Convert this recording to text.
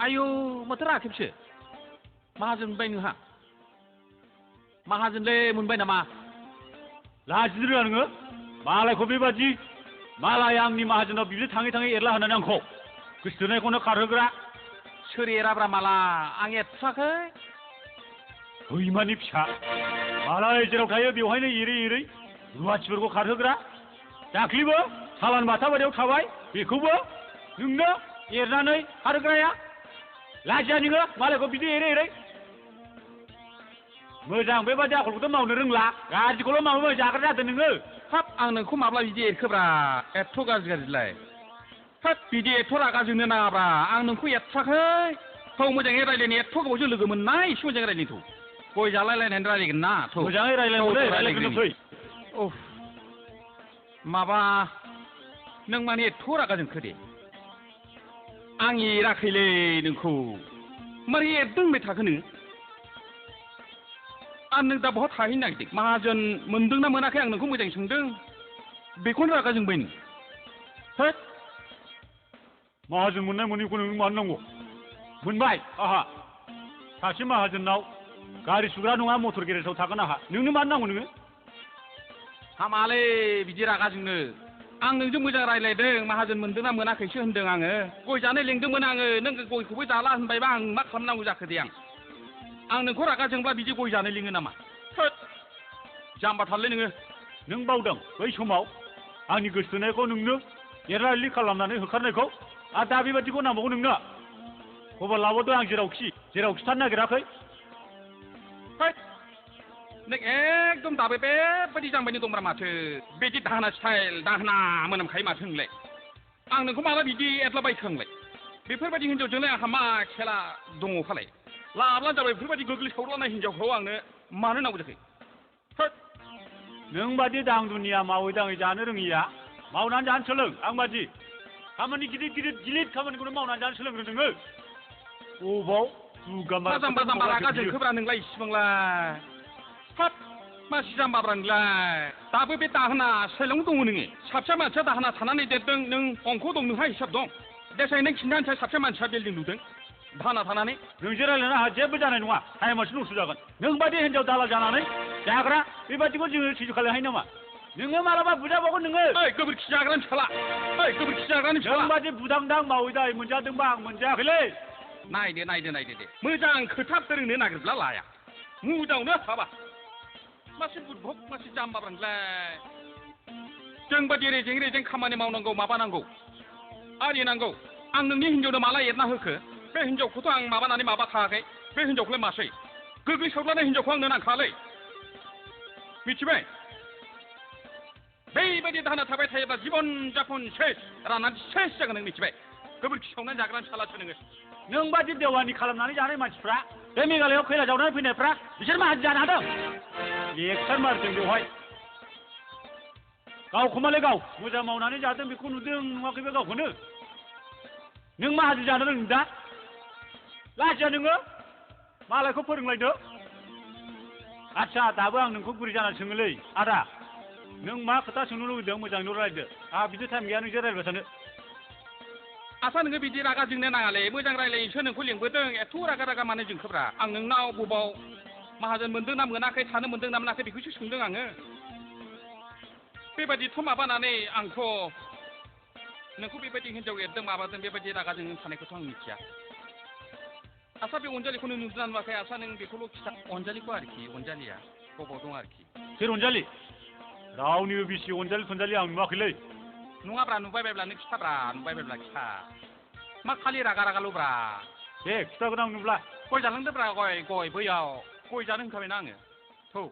आयौ माथो राखेबसो माहाजोन मोनबाय नोंहा माहाजोनलै मोनबाय नामा लाजिनो रोङा नोङो मालायखौ बेबादि मालाय आंनि माहाजोनाव बिदिनो थाङै थाङै एरला होनानै आंखौ गोसोथोनायखौनो खारहोग्रा सोर एराब्रा माला आं एरथ्राखै हैमानि फिसा मालाय जेराव थायो बेवहायनो एरै एरै रुवाथिफोरखौ खारहोग्रा दाख्लिबो सालान बाथाबारियाव थाबाय बेखौबो नोंनो एरनानै खारहोग्राया लाजिया नोङो मालायखौ बिदि एरै एरै मोजां बेबादि आखलखौथ' मावनो रोंला गाज्रिखौल' मावो जाग्रा जादों नोङो हाब आं नोंखौ माब्ला बिदि एरखोब्रा एथ' गाज्रि गाज्रिलाय हाब बिदि एथ' रागा जोंनो नाङाब्रा आं नोंखौ एरथ्राखै थौ मोजाङै रायज्लायनो एथ' गोबावजों लोगो मोननाय एसे मोजाङै रायज्लायनो थौ गय जालायलायनानै रायज्लायगोन ना थौ मोजाङै रायज्लायनो फै माबा नों माने एथ' रागा जोंखो दे आं एराखैलै नोंखौ मारै एरदों होनबाय थाखो नों आरो नों दा बहा थाहैनो नागिरदों माहाजोन मोनदोंना मोनाखै आं नोंखौ मोजाङै सोंदों बेखौनो रागा जोंबाय नों होद माहाजोन मोननाय मोनैखौ नों मानो नांगौ मोनबाय आहा सासे माहाजोननाव गारि सुग्रा नङा मटर गेरेजाव थागोन आहा नोंनो मानो नांगौ नोङो हामालै बिदि रागा जोंनो आं नोंजों मोजां रायज्लायदों माहाजोन मोनदोंना मोनाखैसो होनदों आङो गय जानो लेंदोंमोन आङो नों गयखौबो जाला होनबायबा आं मा खालामनांगौ जाखो दे आं नोंखौ रागा जोंब्ला बिदि गय जानो लिङो नामा होद जाम्बाथारलै नोङो नों बावदों बै समाव आंनि गोसोथोनायखौ नोंनो एरला एरलि खालामनानै होखारनायखौ आरो दा बेबादिखौ नांबावगौ नोंनो खबर लाबोदो आं जेरावखि थानो नागिराखै होद नों एकदम दाबो बेबायदि जाम्बायनो दंब्रा माथो बिदि दाहोना स्टाइल दाहोना मोनामखायो माथो नोंलाय आं नोंखौ माला बिदि एरलाबायखो आंलाय बेफोरबायदि हिनजावजोंलाय आंहा मा खेला दङ फालाय लाब्ला जाबाय बेफोरबायदि गोग्लैसावलानाय हिनजावखौ आंनो मानो नांगौ जाखो होद नों बादि दां दुनिया मावै दाङै जानो रोङिया मावनानै जानो सोलों आं बादि खामानि गिलिर खामानिखौनो मावनानै जानो सोलोंग्रो नोङो अबाव मा जाम्बा जाम्बा रागा जोंखोब्रा नोंलाय इसिबांलाय हाब मासि जाम्बाब्रा नोंलाय दाबो बे दाहोना स्टाइलावनो दङ नोङो साबसे मानसिया दाहोना थानानै देरदों नों अंख दं नोंहा हिसाब दं देसाय नों खिन्थानोसै साबसे मानसिया बिल्डिं लुदों दाहोना थानानै नोंजों रायज्लायनो आंहा जेबो जानाय नङा टाइमासो लस जागोन नों बादि हिनजाव दाला जानानै जाग्रा बेबादिखौ जोङो सैज' खालामनो हायो नामा नोङो मालाबा बुजाबावगोन नोङो ओइ गोबोरखि जाग्रानि फिसाला ओइ गोबोरखि जाग्रानि फिसाला नों बादि बुदांदां मावै दाङै मोनजादोंबा आं मोनजायाखैलै नायदो दे मोजां खोथा फोरोंनो नागिरब्ला लाया मुदावनो हाबा मासे बुदबक मासे जाम्बाब्रा नोंलाय जोंबादि रेजें खामानि मावनांगौ माबानांगौ आरिनांगौ आं नोंनि हिनजावनो माला एरना होखो बे हिनजावखौथ' आं माबानानै माबा खायाखै बे हिनजावखौलाय मासै गोग्लैसावलानाय हिनजावखौ आंनो नांखालै मिथिबाय बेबायदि दाहोना थाबाय थायोब्ला जिबन जापन सेस राननानै सेस जागोन नों मिथिबाय गोबोरखि सावनानै जाग्रानि फिसालासो नोङो नों बादि देवानि खालामनानै जानाय मानसिफ्रा बे मेघालयआव खैला जावनानै फैनायफ्रा बिसोर माहाजोन जानो हादों लेक्सार मारदों बेवहाय गावखौ मालाय गाव मोजां मावनानै जादों बेखौ नुदों नुवाखैबो गावखौनो नों माहाजोन जानो रोंदों दा लाजिया नोङो मालायखौ फोरोंलायदो आदसा दाबो आं नोंखौ गुरै जानानै सोङोलै आदा नों मा खोथा सोंनो लुबैदों मोजाङैनो रायलायदो आंहा बिदि टाइम गैया नोंजों रायलायबाय थानो आसा नोङो बिदि रागा जोंनो नाङालै मोजां रायलायनोसो नोंखौ लिंबोदों एथ' रागा मानो जोंखोब्रा आं नोंनाव बबाव माहाजोन मोनदों ना मोनाखै थानो मोनदों ना मोनाखै बेखौसो सोंदों आङो बेबायदिथ' माबानानै आंथ' नोंखौ बेबायदि हिनजाव एरदों माबादों बेबायदि रागा जोंनो थानायखौथ' आं मिथिया आसा बे अनजालिखौ नों नुदोंना नुवाखै आसा नों बेखौल' खिथा अनजालिखौ आरोखि अनजालिया बबाव दं आरोखि सोर अनजालि रावनिबो बिसि अनजालि थनजालि आं नुवाखैलै नङाब्रा नुबाय बायब्ला नों खिथाब्रा नुबाय बायब्ला खिथा मा खालि रागाल'ब्रा दे खिथागोन आं नुब्ला गय जालांदोब्रा गय बैयाव गय जानो होनखाबायना आङो थौ